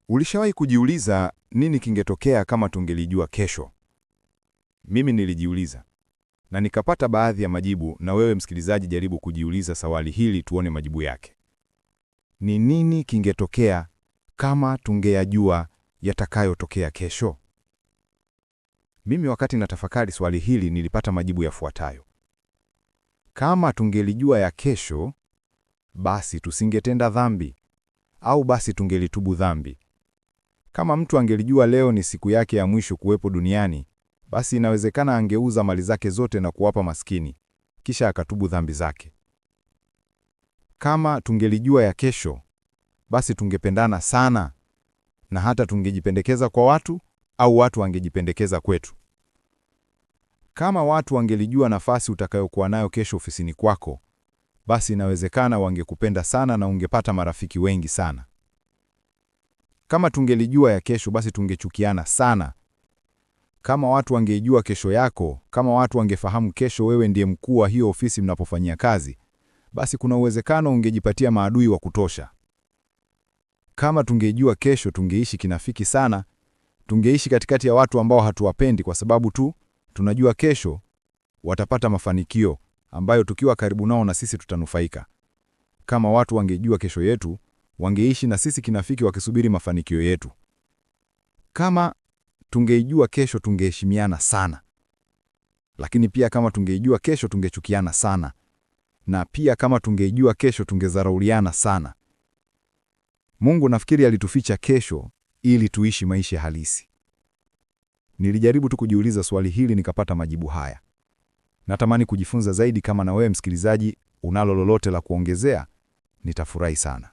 Ulishawahi kujiuliza nini kingetokea kama tungelijua kesho? Mimi nilijiuliza na nikapata baadhi ya majibu, na wewe msikilizaji, jaribu kujiuliza swali hili tuone majibu yake. Ni nini kingetokea kama tungeyajua yatakayotokea kesho? Mimi wakati natafakari swali hili nilipata majibu yafuatayo. Kama tungelijua ya kesho, basi tusingetenda dhambi, au basi tungelitubu dhambi. Kama mtu angelijua leo ni siku yake ya mwisho kuwepo duniani, basi inawezekana angeuza mali zake zote na kuwapa maskini, kisha akatubu dhambi zake. Kama tungelijua ya kesho, basi tungependana sana na hata tungejipendekeza kwa watu au watu wangejipendekeza kwetu. Kama watu wangelijua nafasi utakayokuwa nayo kesho ofisini kwako, basi inawezekana wangekupenda sana na ungepata marafiki wengi sana. Kama tungelijua ya kesho, basi tungechukiana sana. Kama watu wangeijua kesho yako, kama watu wangefahamu kesho wewe ndiye mkuu wa hiyo ofisi mnapofanyia kazi, basi kuna uwezekano ungejipatia maadui wa kutosha. Kama tungeijua kesho, tungeishi kinafiki sana, tungeishi katikati ya watu ambao hatuwapendi kwa sababu tu tunajua kesho watapata mafanikio ambayo tukiwa karibu nao na sisi tutanufaika. Kama watu wangejua kesho yetu, wangeishi na sisi kinafiki wakisubiri mafanikio yetu. Kama tungeijua kesho, tungeheshimiana sana. Lakini pia kama tungeijua kesho, tungechukiana sana. Na pia kama tungeijua kesho, tungedharauliana sana. Mungu nafikiri alituficha kesho ili tuishi maisha halisi. Nilijaribu tu kujiuliza swali hili nikapata majibu haya. Natamani kujifunza zaidi. Kama na wewe msikilizaji unalo lolote la kuongezea, nitafurahi sana.